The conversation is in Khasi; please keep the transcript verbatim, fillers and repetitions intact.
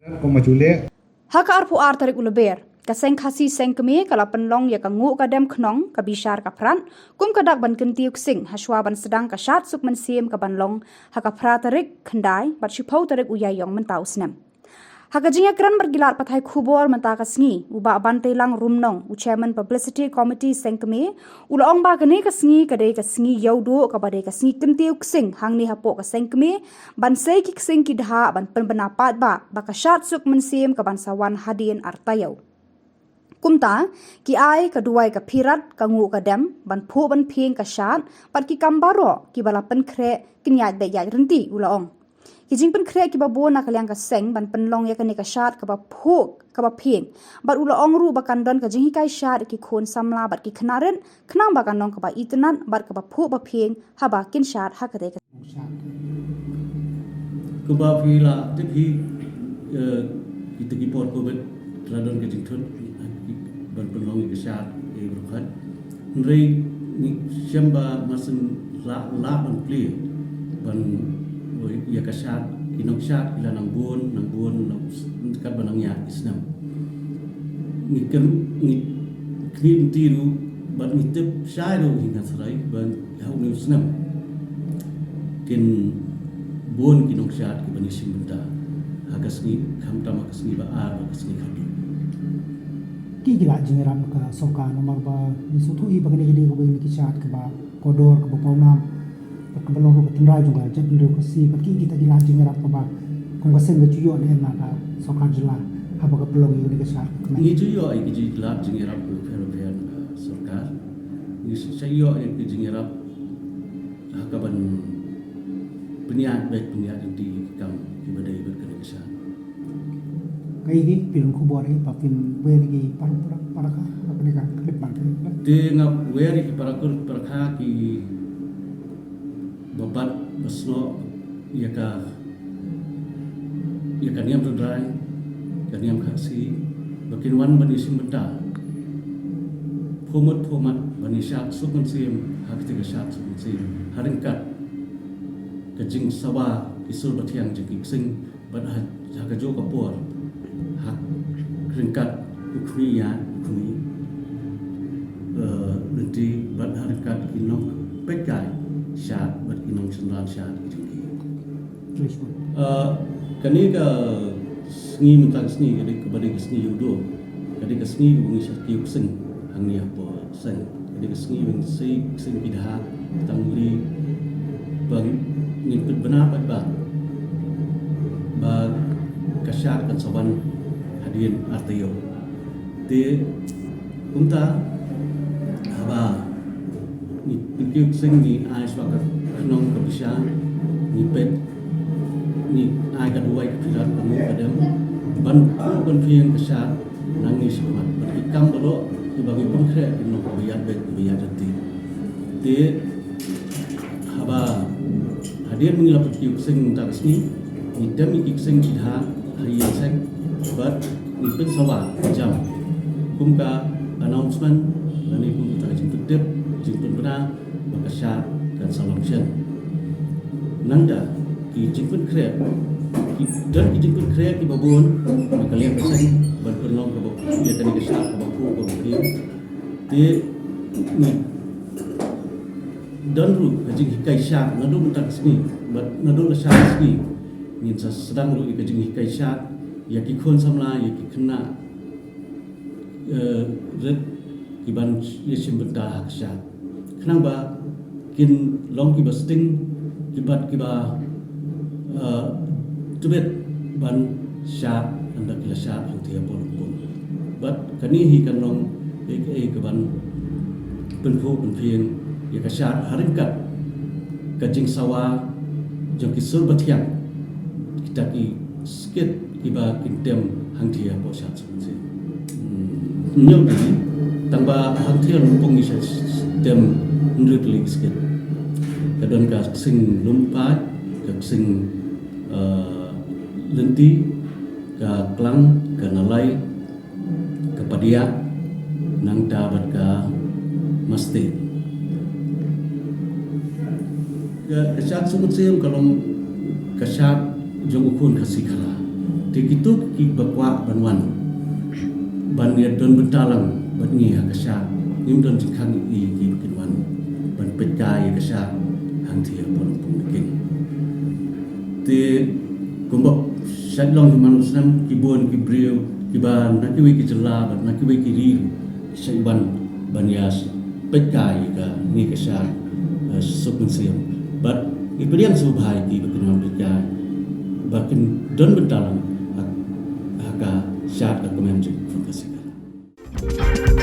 Ha ka arphew ar tarik u Lber, ka Seng Khasi Seng Kmie ka la pynlong ïa ka Nguh ka Dem Khnong ka bishar ka Phrat kum ka dak ban kyntiew ksing hashwa ban sdang ka Shad Suk Mynsiem ka ban long ha ka phra tarik Khyndai bad shiphew tarik u Ïaïong mynta u snem. Ha ka jingïakren bad ki lad pathai khubor mynta ka sngi, u Bah Banteilang Rumnong, u Chairman Publicity Committee Seng Kmie, u la ong ba kane ka sngi ka dei ka sngi ïewduh kaba dei ka sngi kyntiew ksing hangne hapoh ka Seng Kmie, ban sei ki ksing ki dhah ban pynbna paidbah ba ka Shad Suk Mynsiem ka ban sa wan hadien ar taïew. Kumta, ki ai ka duwai ka phirat, ka nguh ka dem ban phuh ban phieng ka shad bad ki kam baroh kiba la pynkhreh kin ïaid beit ïaid ryntih, u la ong. Ki jingpynkhreh kiba bun na ka liang ka seng ban pynlong ïa kane ka shad kaba phuh kaba phieng bad u la ong ruh ba kan don ka jinghikai shad ïa ki khun samla bad ki khynnah rit khnang ba kan long kaba itynnad bad kaba phuh ba phieng haba kin shad ha kata ka. Kumba phi la tip hi, eh, kita ki por Covid, la don ka jingthut ban pynlong ïa ka shad ïa ki briew khun. Hynrei ngi shem ba mar shen la la ban plie ban ïa ka shad, ki nongshad ki la nang bun nang bun nang kat ba nang ïa ki snem. Ngi kem ngi kni nti ruh bad ngi tip shai ruh hi nga serai ban ha une u snem kin bun ki nongshad kiban ïashim bynta ha ka sngi, khamtam ha ka sngi ba ar bad ka sngi khatduh. Ki ki la jingïarap ka sorkar namar ba ngi sngewthuh hi ba kane ka dei kawei na ki shad kaba kordor kaba pawnam bad kaba long ruh ka tynrai jong ka jaitbynriew Khasi bad ki kita ki la jingïarap kaba kum ka seng ka ju ïoh ne em na ka sorkar jylla haba ka pynlong ïa kane ka shad ka kmen. Ngi ju ïoh ïa ki lad jingïarap bapher bapher na ka sorkar. Ngi sa ïoh ïa ki jingïarap ha kaban pynïaid beit pynïaid lynti ki kam kiba dei bad kane ka shad. Kaei ki phi long khubor ïa ba phin wer ïa ki para para para ka ha kane ka clip ban. Te nga wer ïa ki para kur para ka ki ba bat ba snoh ïa ka ïa ka niam tynrai ka niam Khasi ba kin wan ban ïashim bynta. Phuh mut phuh mat ban ïashad suk mynsiem ha kata ka shad suk mynsiem ha ryngkat ka jingsawa ki sur ba thiang jong ki ksing bad ha ha ka juh ka por ha ryngkat u khmih ïa u khmih, eh, lynti bad ha ryngkat ki nongpeit kai shad bad ki nongsynran shad ki jong ki. Eh, kane ka sngi mynta ka sngi ka dei kaba dei ka sngi ïewduh, ka dei ka sngi kaba ngi shad kiew ksing hangne hapoh seng. Ka dei ka sngi ba ngi sei ksing ki dhah tang ri ba ngin pynbna pat ba ba ka shad kan sa wan hadien ar taïew. Te kumta haba ngi pynkiew ksing ngi ai shuwa ka khnong ka bishar ngi peit ngi ai ka duwai ka phirat ka nguh ka dem ban phuh ban phieng ka shad nangne shakhmat bad ki kam baroh kiba ngi pynkhreh ki long kaba ïaid beit kaba ïaid ryntih. Te haba hadien ba ngi la pynkiew ksing mynta ka sngi ngi dem ïa ki ksing ki dhah ha ïing seng bad ngi pynsawa jam kum ka announcement lane kum ka jingpyntip jingpynbna ba ka shad kan sa long shen. Nangta ki jingpynkhreh ki don ki jingpynkhreh kiba bun na ka liang ka seng ban pynlong kaba ïa kane ka shad kaba phuh kaba phieng. Te ngi don ruh ka jinghikai shad naduh mynta ka sngi bad naduh la shad ka sngi ngin sa sdang ruh ïa ka jinghikai shad ïa ki khun samla ïa ki khynnah, eh, rit kiban ïashim bynta ha ka shad khnang ba kin long kiba sting kiba kiba, eh, tbit ban shad ynda ki la shad hangtei hapoh lympung. Bad kane hi kan long kaei kaei kaban pynphuh pynphieng ïa ka shad ha ryngkat ka jingsawa jong ki sur ba thiang kita ki skit kiba kin tem hangtei hapoh shad. Hmm, ñiewdi tang ba hangtei lympung ngi sa tem hynriew tylli ki skit. Ka don ka ksing lum paid, ka ksing, eh, lynti, ka klang, ka nalai, ka padiah, nangta bad ka mastin. Ka, ka shad suk mynsiem ka long ka shad jong u khun Khasi Khara. Te kito kiba kwah ban wan ban ïa don bynta lang bad ngi ha ka shad, ngim don jingkhang ïa ki ba kin wan ban peit kai ïa ka shad hangtei ha Pongpung na kin. Te kumba shait long hi man u snem, ki bun ki briew kiba na kiwei ki jylla bad na kiwei ki ri shait wan ban ïa peit kai ïa ka ngi ka shad, eh, Suk Mynsiem. Bad ngi pdiang sngewbha ïa ki ba kin wan peit kai ba kin don bynta lang ha, ha ka shad ka kmen jong ka Khasi Khara.